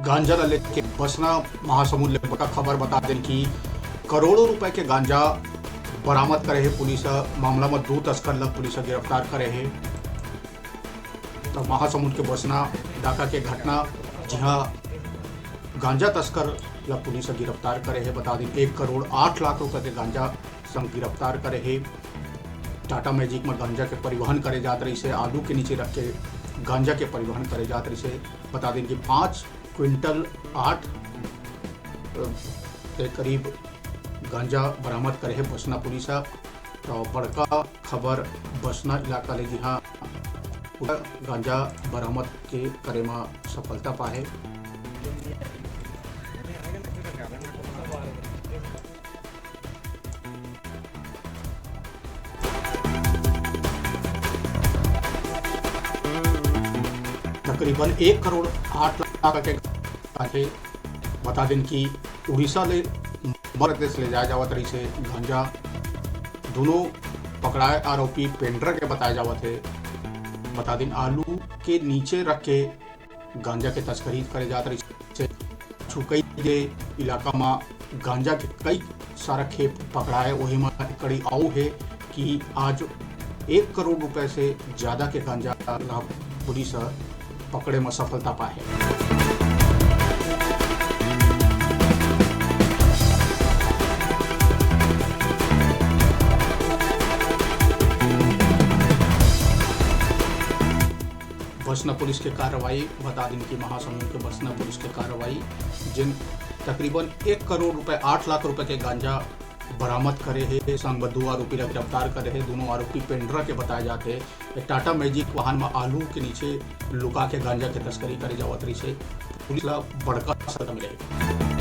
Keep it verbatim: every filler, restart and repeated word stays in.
गांजा ल लेके बसना महासमुंद ले बड़का खबर बता देन कि करोड़ों रुपए के गांजा बरामद करे हे पुलिस ह। मामला म दू तस्कर ल पुलिस ह गिरफ्तार करे हे। त महासमुंद के बसना इलाका के घटना, जिहां गांजा तस्कर ल पुलिस ह गिरफ्तार करे हे। बता देन एक करोड़ आठ लाख रुपए के गांजा संग गिरफ्तार करे हे। टाटा मैजिक म गांजा के परिवहन करे जात रहिस हे, आलू के नीचे रख के गांजा के परिवहन करे जात रहिस हे। बता देन कि पाँच क्विंटल आठ, अ, के करीब गांजा बरामद करे हे बसना पुलिस ह। तो बड़का खबर बसना इलाका ले, जिहां पूरा गांजा बरामद के करे म सफलता पाहे। तकरीबन एक करोड़ आठ लाख के आथे। बता देन कि उड़ीसा ले मध्य प्रदेश ले जाए जावत रहिस हे गांजा। दोनों पकड़ाए आरोपी पेंड्रा के बताए जावत हे। बता देन आलू के नीचे रख के गांजा के तस्करी करे जात रहिस हे। छुकई के इलाका म गांजा के कई सारा खेप पकड़ाए, वही म कड़ी आऊ हे कि आज एक करोड़ रुपए से ज्यादा के गांजा ला पुलिस ह पकड़े म सफलता पाए हे। बसना पुलिस के कार्रवाई, बता दिन कि महासमुंद के बसना पुलिस के कार्रवाई, जिन तकरीबन एक करोड़ रुपए, आठ लाख रुपए के गांजा बरामद करे हे, संग म दो आरोपी ला गिरफ्तार करे हे। दोनों आरोपी पेंड्रा के बताए जात हे। टाटा मैजिक वाहन म आलू के नीचे लुका के गांजा के तस्करी करे जावत रहिस हे। पुलिस ला बड़का सफलता मिले हे।